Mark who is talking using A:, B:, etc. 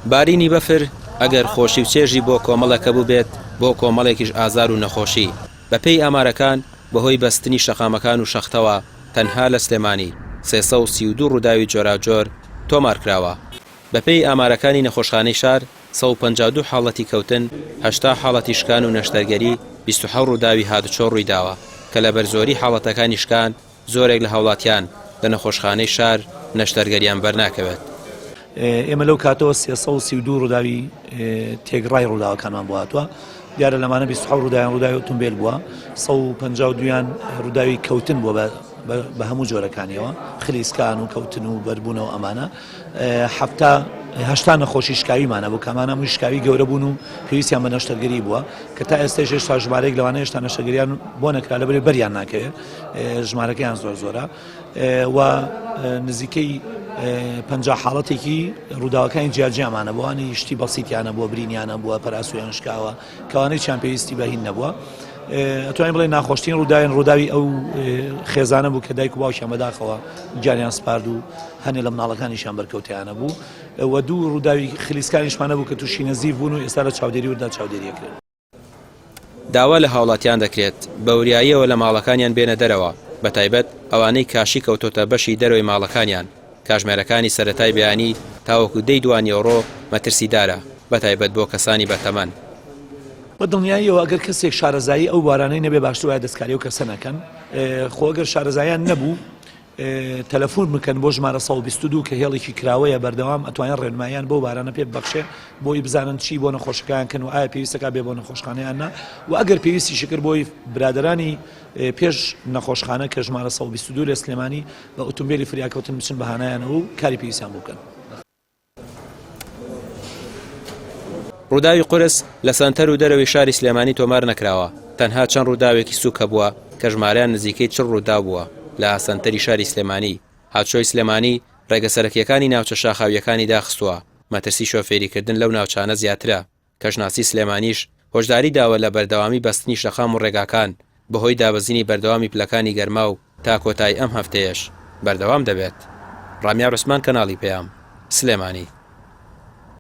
A: بارینی بەفر ئەگەر خۆشی و چێژی بۆ کۆمەڵێک هەبووبێت، بۆ کۆمەڵێکیش ئازار و نەخۆشی. بەپێی ئامارەکان بەهۆی بەستنی شەقامەکان و شەختەوە تەنها لە سلێمانی 332 ڕووداوی جۆراوجۆر تۆمارکراوە. بەپێی ئامارەکانی نەخۆشخانەی شار، 152 حاڵەتی کەوتن، 80 حاڵەتی شکان و نەشتەرگەری، 27 ڕووداوی هاتوچۆ ڕوویداوە، کە لەبەر زۆری حاڵەتەکانی شکان زۆرێک لە هاوڵاتیان لە نەخۆشخانەی شار نەشتەرگەریان بەرناکەوێت.
B: ئێمە لەو کاتەوە 332 ڕووداوی تێکڕای ڕووداوەکانمان بۆ هاتووە، دیارە لەمانە 27 ڕووداویان ڕووداوی ئۆتۆمبێل بووە، 152یان ڕووداوی کەوتن بووە بە هەموو جۆرەکانیەوە، خلیسکان و کەوتن و بەربوونەوە ئەمانە. حەفتا هەشتا نەخۆشی شکاویمان هەبوو کە ئەمانە هەمووی شکاوی گەورە بوون و پێویستیان بە نەشتەرگەری بووە کە تا ئێستاش هێشتا ژمارەیەک لەوانە هێشتا نەشتەرگەریان بۆ نەکرا لەبەرئەوەی بەریان ناکەوێت ژمارەکەیان زۆر زۆرە و نزیکەی پەنجا حاڵەتێکی ڕووداوەکانی جیاجیامانە بۆوانی شتی بەسیتیانە بووە برینیانە بووە پەراسویان شکاوە کەوانەی چیان پێویستی بە هین نەبووە ئەتوانین بڵێ ناخۆشترین ڕووداوێن ڕووداوی ئەو خێزانە بوو کە دایک و باوکیان بەداخەوە گیانیان سپارد و هەنێ لە مناڵەکانیشیان بەرکەوتیانە بوو و دوو ڕووداوی خلیسکانیشمانە بوو کە تووشی نەزیف بوون و ئێستا لە چاودێری وردا چاودێریەکرێن.
A: داوا لە هاوڵاتیان دەکرێت بە وریاییەوە لە ماڵەکانیان بێنە دەرەوە، بەتایبەت ئەوانەی کاشی کەوتۆتە بەشی دەرەوەی ماڵەکانیان، کاژمێرەکانی سەرەتای بەیانی تاوەکو دەی دوانیەوڕۆ مەترسیدارە، بەتایبەت بۆ کەسانی بەتەمەن.
B: بە دڵنیاییەوە ئەگەر کەسێک شارەزایی ئەو بوارانەی نەبێ باشتر وایە دەستکاری ئەو کەسە نەکەن، خۆ ئەگەر شارەزایان نەبوو تەلەفون بکەن بۆ ژمارە 122 کە هێڵێکی کراوەیە بەردەوام ئەتوانێت ڕێنماییان بەو بارانە پێ ببەخشێ بۆی بزانن چی بۆ نەخۆشەکان کەن و ئایا پێویستەکە بێ بۆ نەخۆشخانە یان نا و ئەگەر پێویستیشی کرد بۆی برادەرانی پێش نەخۆشخانە کە ژمارە 122 لە سلێمانی بە ئۆتۆمبیلی فریاکەوتن بچن بە هانایانەوە و کاری پێویستیان بۆ بکەن.
A: ڕووداوی قورس لە سەنتەر و دەرەوەی شاری سلێمانی تۆمار نەکراوە، تەنها چەند ڕووداوێکی سووک هەبووە کە ژمارەیان نزیکەی 40 ڕووداو بووە لە سەنتەری شاری سلێمانی، هاتوچۆی سلێمانی ڕێگە سەرەکییەکانی ناوچە شاخاوییەکانی داخستووە، مەترسی شۆفێریکردن لەو ناوچانە زیاترە، کەشناسی سلێمانیش هۆشداری داوە لە بەردەوامی بەستنی شەقام و ڕێگاکان بەهۆی دابەزینی بەردەوامی پلەکانی گەرما و تا کۆتایی ئەم هەفتەیەش بەردەوام دەبێت. ڕامیار عوسمان کەناڵی پەیام، سلێمانی.